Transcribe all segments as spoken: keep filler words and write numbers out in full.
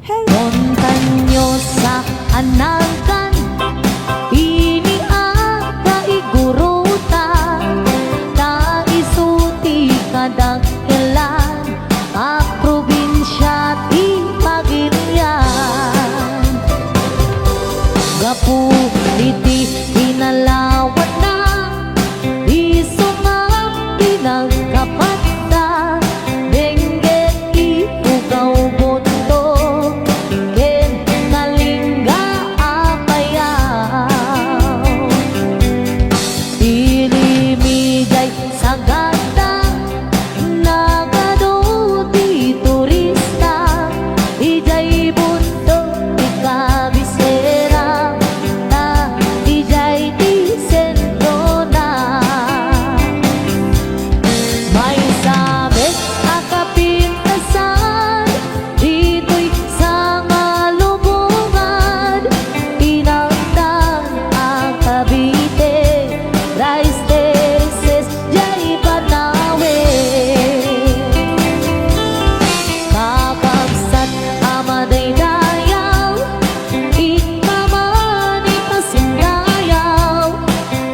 Montañosa a nagan, ini a kaigurutan, ta isu ti kadakkelan a probinsia ti Pagadian. Gapu iti kinalawanna, isu nga pinagkapatda, dengget, ipugaw, bundok, ken nalingga a bayaw. Ilimigay sagada, nagadu ti turista, idiay bundok ti kabisera, ta idiay ti sentrona. Maysa met a kapintasan, ditoy sa malubongan, inangtan a Cavite, rice terraces, jay panawen. Kakabsat a madaydayaw, ikamanik a sindayaw,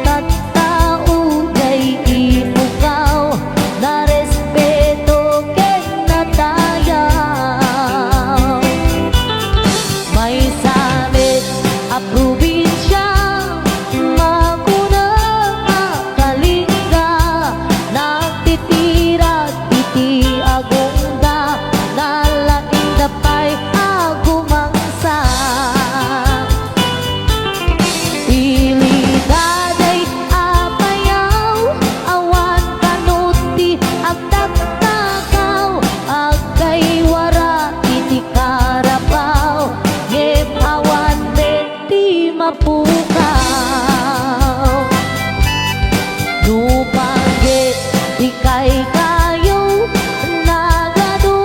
tattao jay ipugaw, narespeto ken nadayaw. Maysa met a probinsia, makuna a kalingga, nagtitirag iti agongda, nalaingda pay a gumangsa. Ili daydiay a bayaw, awan kano ti agtaktakaw, aggaywara iti karabaw, ngem awan met ti mapukaw. Nupangget ti kaykayo, nagadu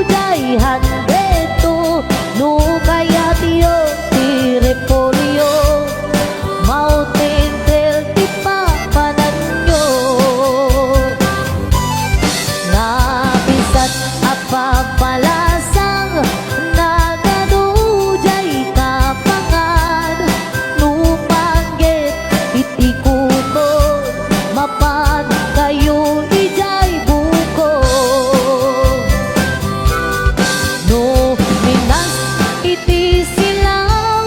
jay handetto, no kayatyo ti repolyo, mauten ti papananyo. Napisat a papalasang, nagadu jay kapangan, nupangget iti kuko, mapan kayo idiay buko. No minas iti silaw,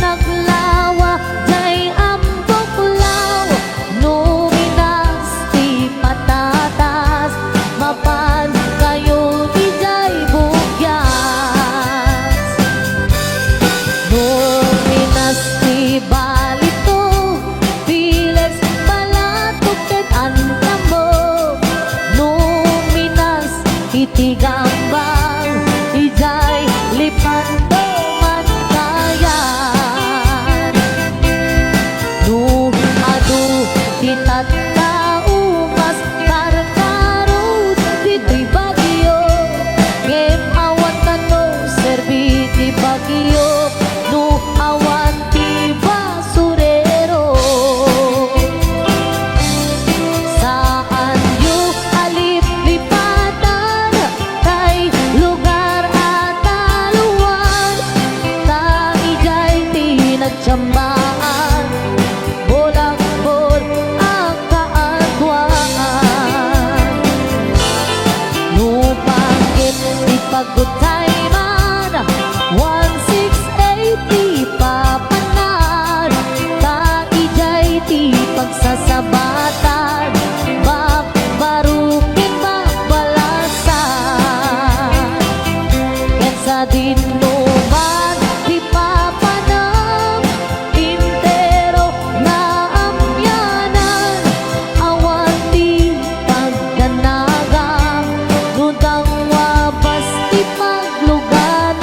naglawa jay ambuklaw. No minas ti patatas, mapan kayo idiay bukyas. No minas ti balito, piles, balatok, ket antamo. No minas iti gambang, idiay Lepanto man kayan. No adu ti tattao, mas karkarod ditoy Baguio, ngem awan kano serbi ti Baguio no awan ti basurero. Saanyo a liplipatan tay lugar a taluan, ta idiay ti nagtsambaang bulakbol a kaaduan. Nupangget ti pagutayman, one six eight ti papanan, ta idiay ti pagsasabatan, bakbaro ken bakbalasan. Ken sadinoman ti papanan, entero naamyanan, awan ti pagdanagam, no dangwabas ti pagluganam.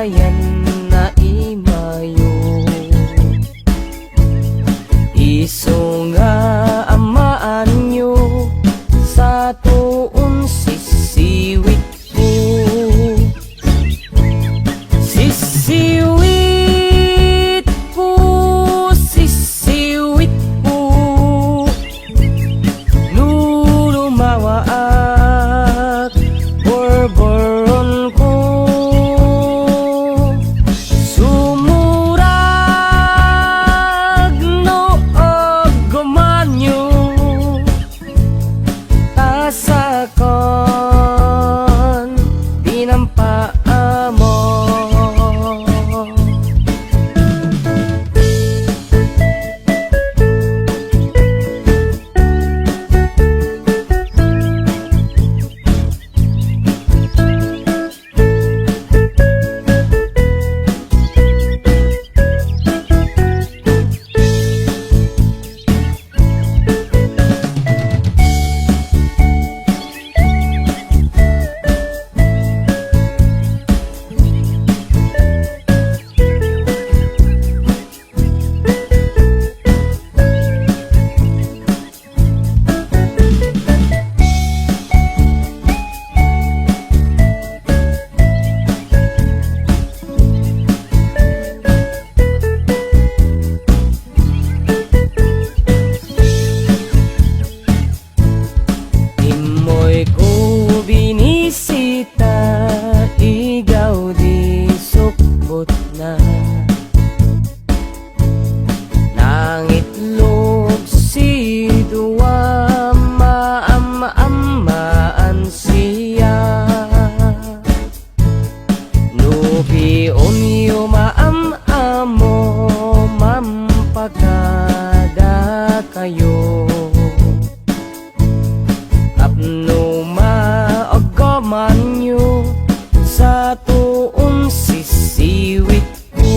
Ayan na imayo. Isu nga amaanyo, sa tuon sisiwit ko. Sisiwit ko, sisiwit ko. No lumawaak, borboron ko. Sumurag no aggumanyo, ta sakon, binampaamo. Immoy ko binisita, igaw di sukbotna. Nangitlog si dua, maam-ammaan siya. No piunyo maam-amo, mampakadakayo. Tapno maaggamanyo, sa tuon sisiwit ko.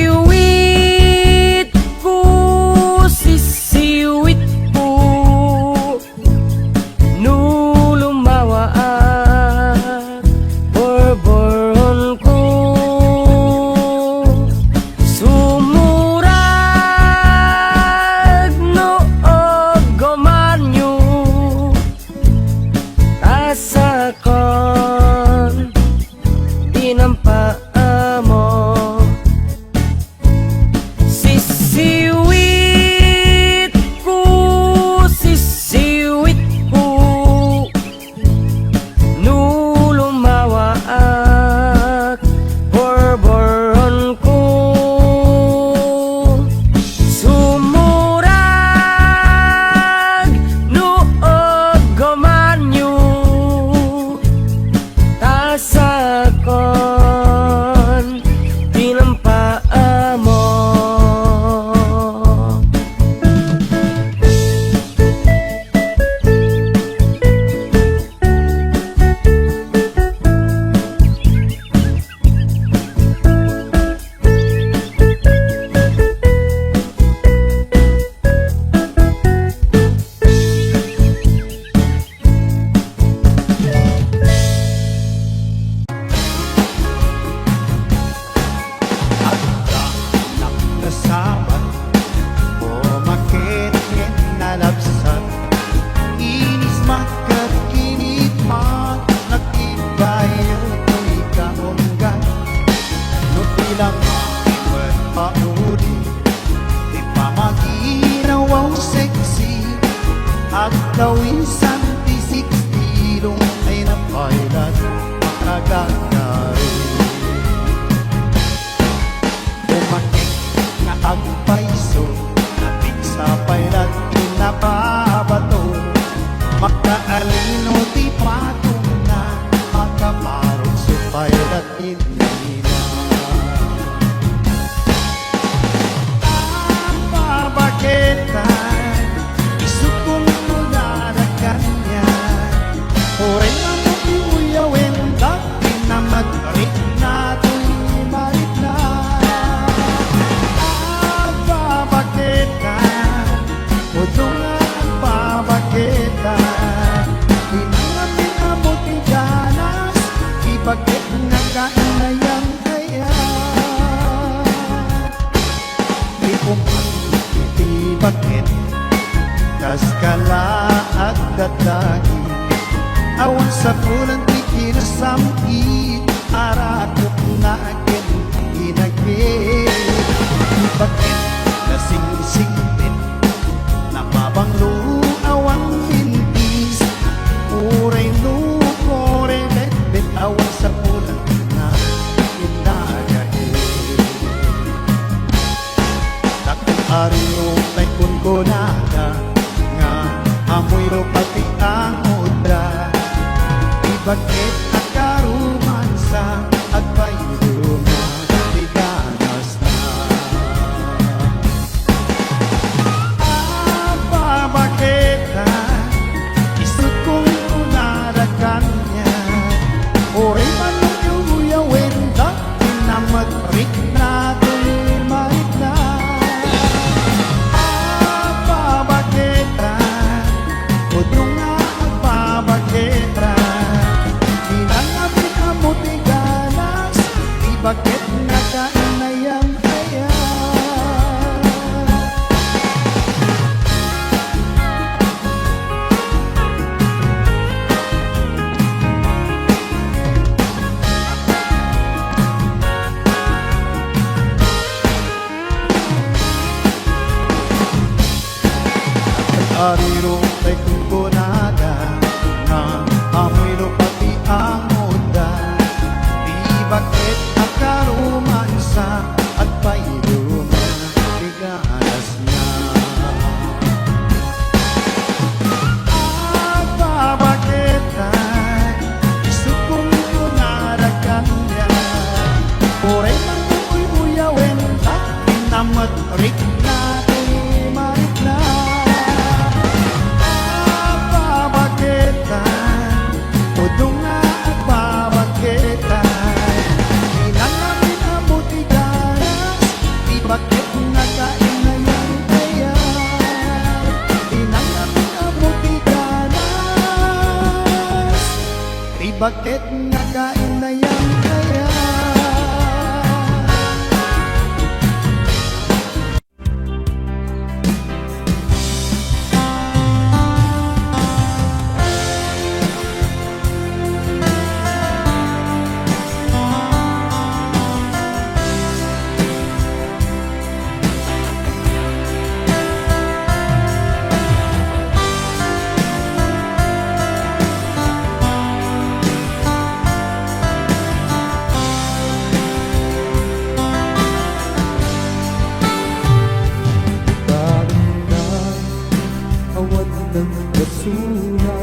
Sisiwit ko, sisiwit ko. No lumawaak, borboron ko. Sumurag no aggumanyo, ta sakon, binampaamo. Sisiwit ko, sisiwit ko. No lumawaak, borboron ko. Sumurag no aggumanyo. Bakit nga kainayan aya? Di umat iti bakit, kas kala agdadagi. Awan sapulan ti kinasam-it, arakep na ken inagik. Di bakit nasingsingpet, napabanglo awan mintis, uray no kore betbet awan sapulan na indagae. Dakkel a riro tay kunkunada nga amoy rupa ti angudda. Di bakit a karomansa, agpayduma ti ganas. Agpabaketa, isu ti kunkunada kaniak. Uray man no iuyawen, da, inamet rikna, tulimarik na. Agpabaketa, udno nga agpabaketa. Kinangamin ammo ti ganas, ti bakit nga kainayan aya. Ariro tay kunkunada nga amoy rupa ti angudda. Di bakit a karomansa, agpayduma ti ganas. Agpabaketa, isu ti kunkunada kaniak. Uray man no uyawen, da, inamet rikna, tulimarik na. Agpabaketa, udno nga agpabaketa. Kinangamin ammo ti ganas, ti bakit nga kainayan aya. Kinangamin ammo ti ganas, ti bakit nga kainayan aya. Awan nang basura,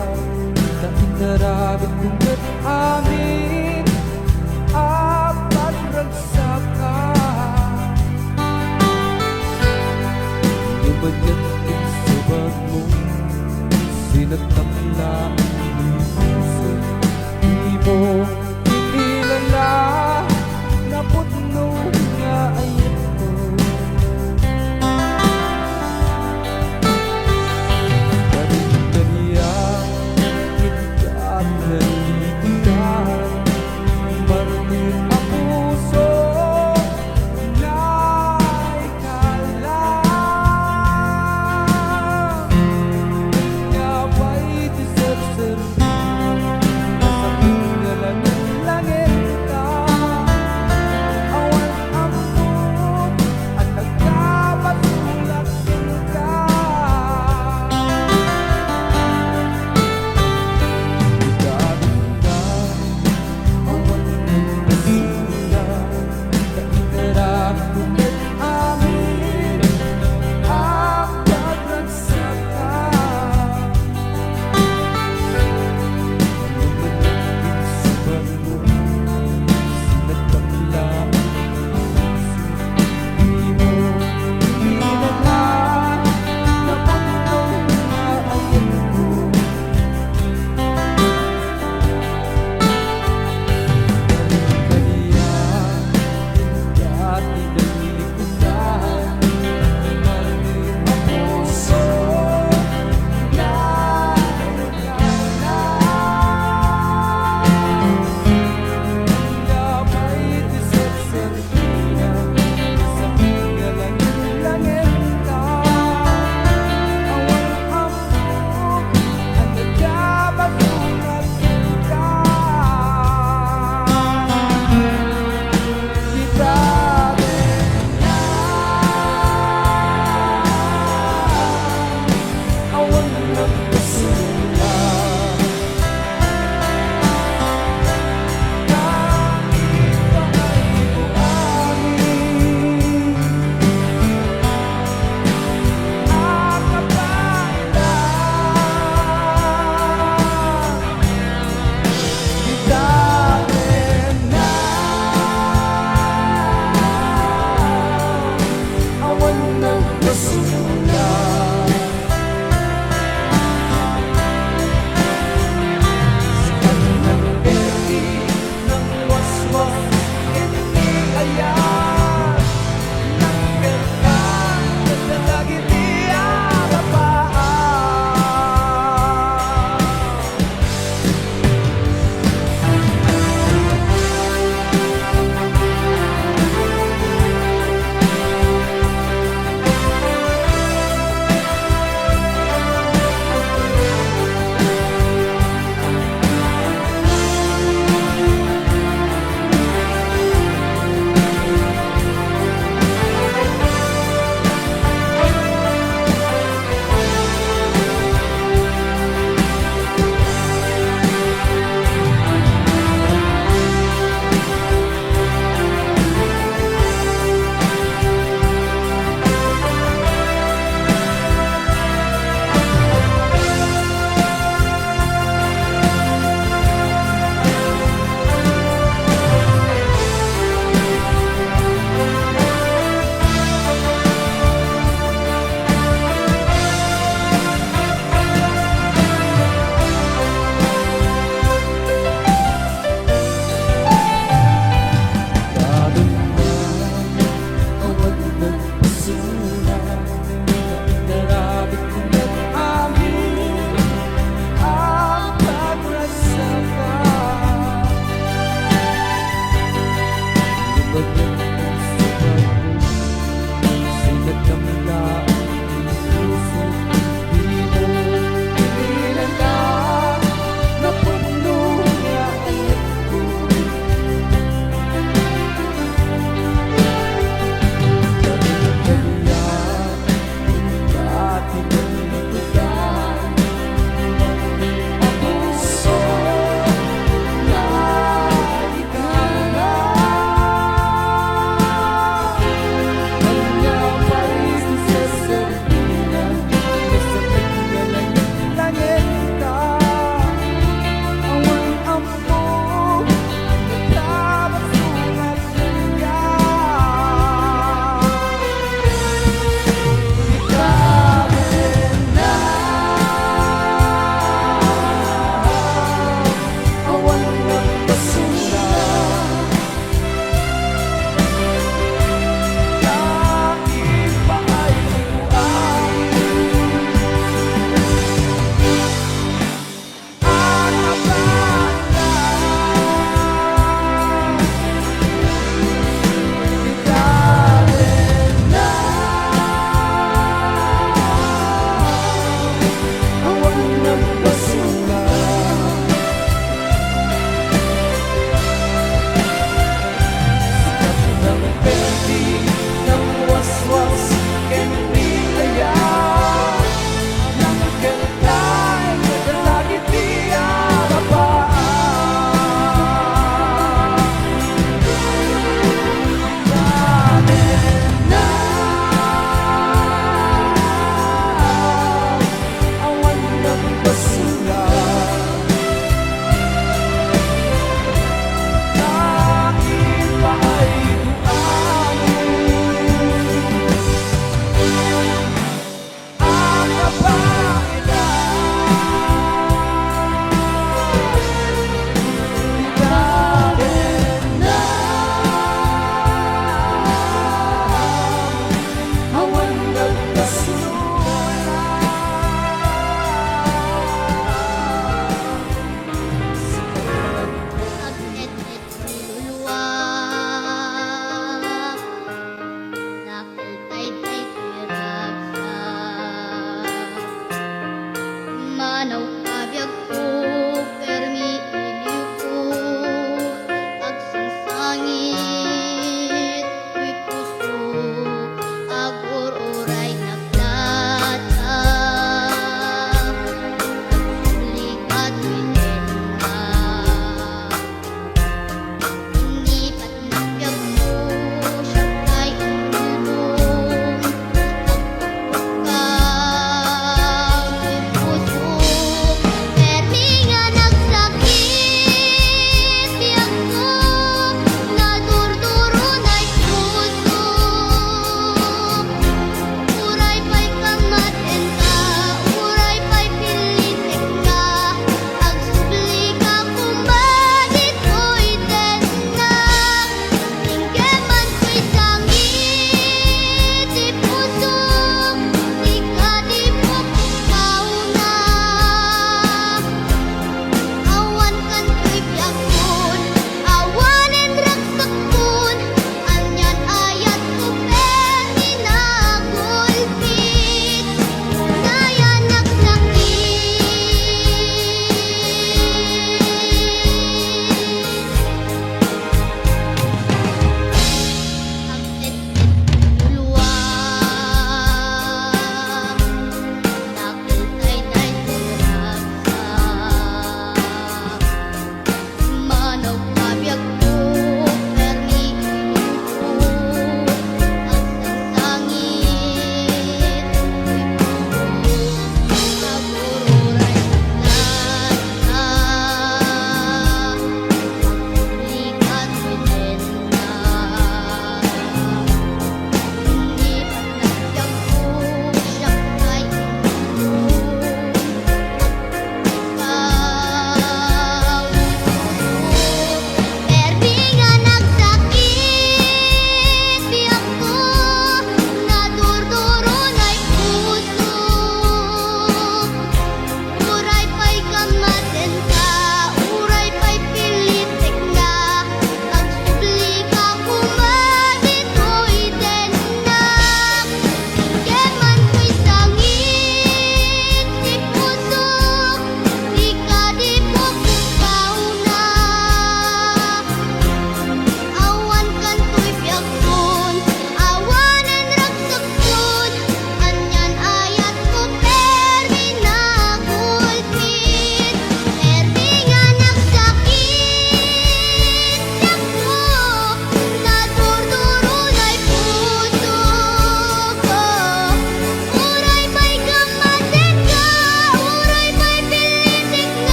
ta inaramidko met amin a panragsakam. Lumanyat insubagmo, sinaktak laeng ni puso. Dimo kinilala, napudno nga ayatko. Karindalia, iti kagnalikudan, martir a puso, naikala. Nga pay ti serserbi, nasakit nga laeng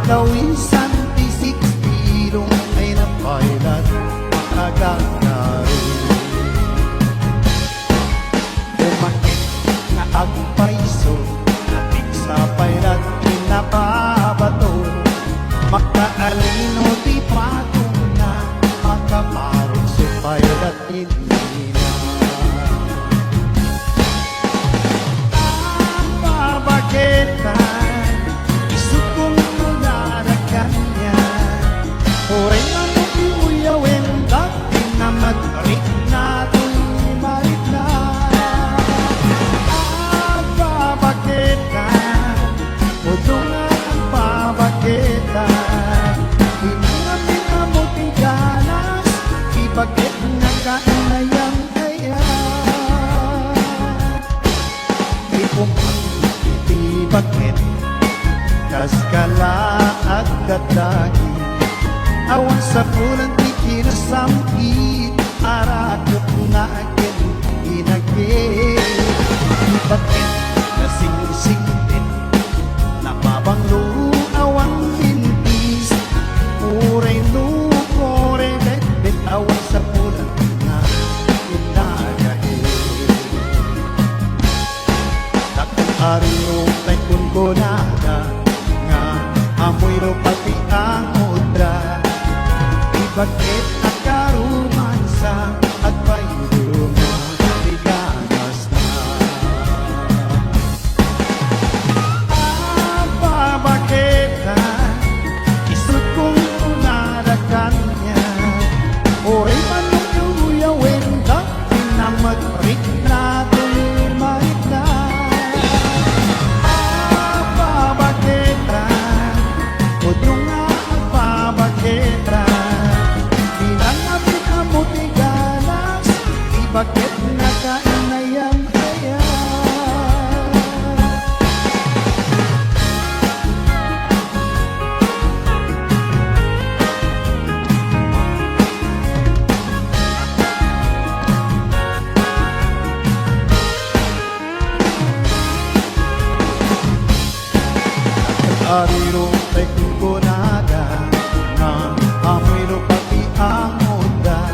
Kawisan ti sixty-two ay napaylat makagagari. Umakit nga agpayso, napigsa paylat ti nababato. Makaalino ti patungna, makaparukso paylat Inina. Ang babaketan, isukong ko na kanya. Uray man uyawen, dati na matrikna, tumarik na. Ang babaketan, Udong nga agbabaketan, inangamin a mo ti ganas, ti baket nga kainayam aya. Ti umag iti baket, kas kala agdadagi, awan sapulan ti kinasam-it, arakep nga Inagid ti baket, nasingsiktip, napabanglo awan bintis, uray no, uray betbet awan sapulan nga inagid. Dakkel a rurong tay kunkunada nga amoy rupati a mudra. Ti baket a karomansa, agpayduma ti ganasna. Agbabaketan, isut' kunkunada kaniak, uray man no uyawen, dati na matrikna, tumarik na. Agbabaketan, udong nga agbabaketan, dinangamin a mo ti ganas, ti baket nga kainayam aya. Ariro tay kunkunada nga amoy rupati a mudra.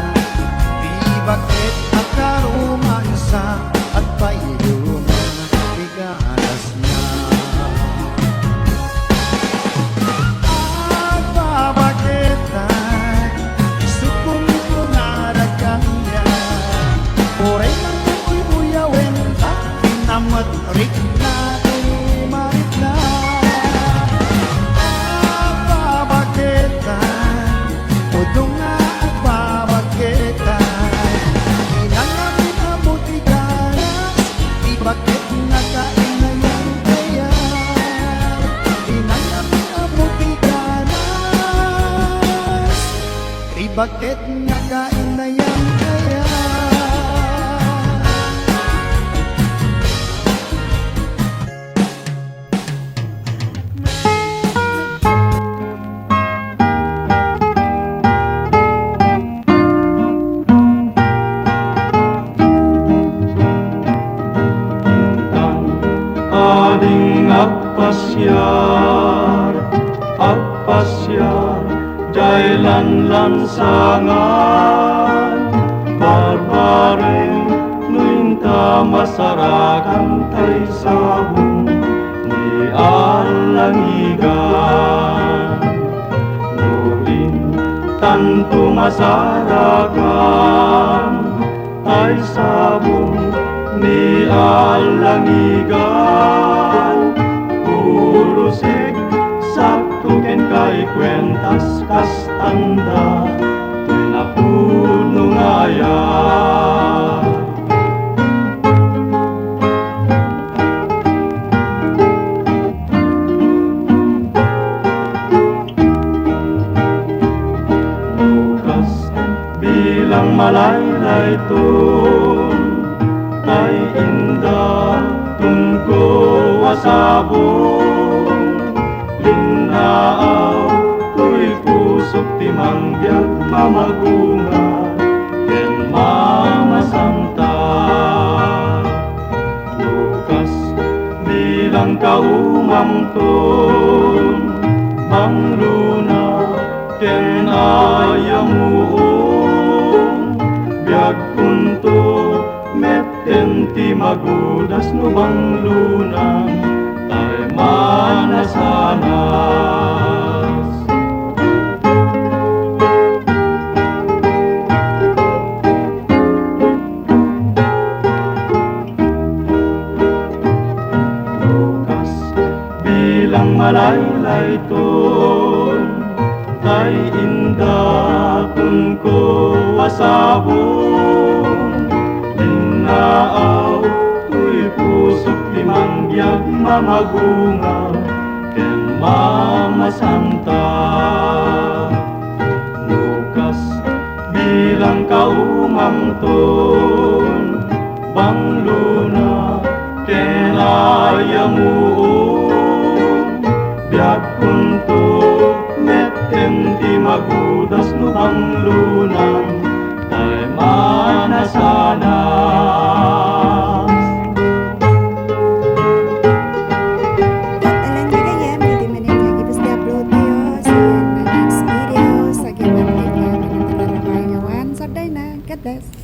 Ti baket a karomansa, agpayduma ti ganasna. Agbabaketan, isut' kunkunada kaniak, uray man no uyawen, dati na matrikna, tumarik na. Agbabaketan, udong nga agbabaketan, dinangamin a mo ti ganas, ti baket nga kainayam aya. Dinangamin a mo ti ganas, ti baket nga kainayam aya. Intan ading agpasiar, agpasiar, diay lanlansangan, barbareng no inta masarakan tay sabong ni alangigan. No intanto masarakan, ay sabong ni alangigan. Urusek sakto ken kay kuentas kastanda, toy napuno nga aya. Lukas bilang malaylayton, tay indaton ko a sabong. Linnaaw toy pusok ti mangbiag, mamagunga ken mamasanta. Lukas, bilang kaumamton, mang- Lunang tay manasanas. Lukas, bilang malaylayton, tay indakunko a sabon, linnaaw toy pusok ti mangbiag, mamagunga ken mamasanta. Lukas, bilang kaumamton, banglona ken ayamuon, biagkonto met ken ti magudas no banglonam tay manasanas. Ket alanna gayam, iti manen nga gibus ti upload tayo. See you in my next video. Sa gayam, like, comment, and share, nga wan. Sardayna. God bless.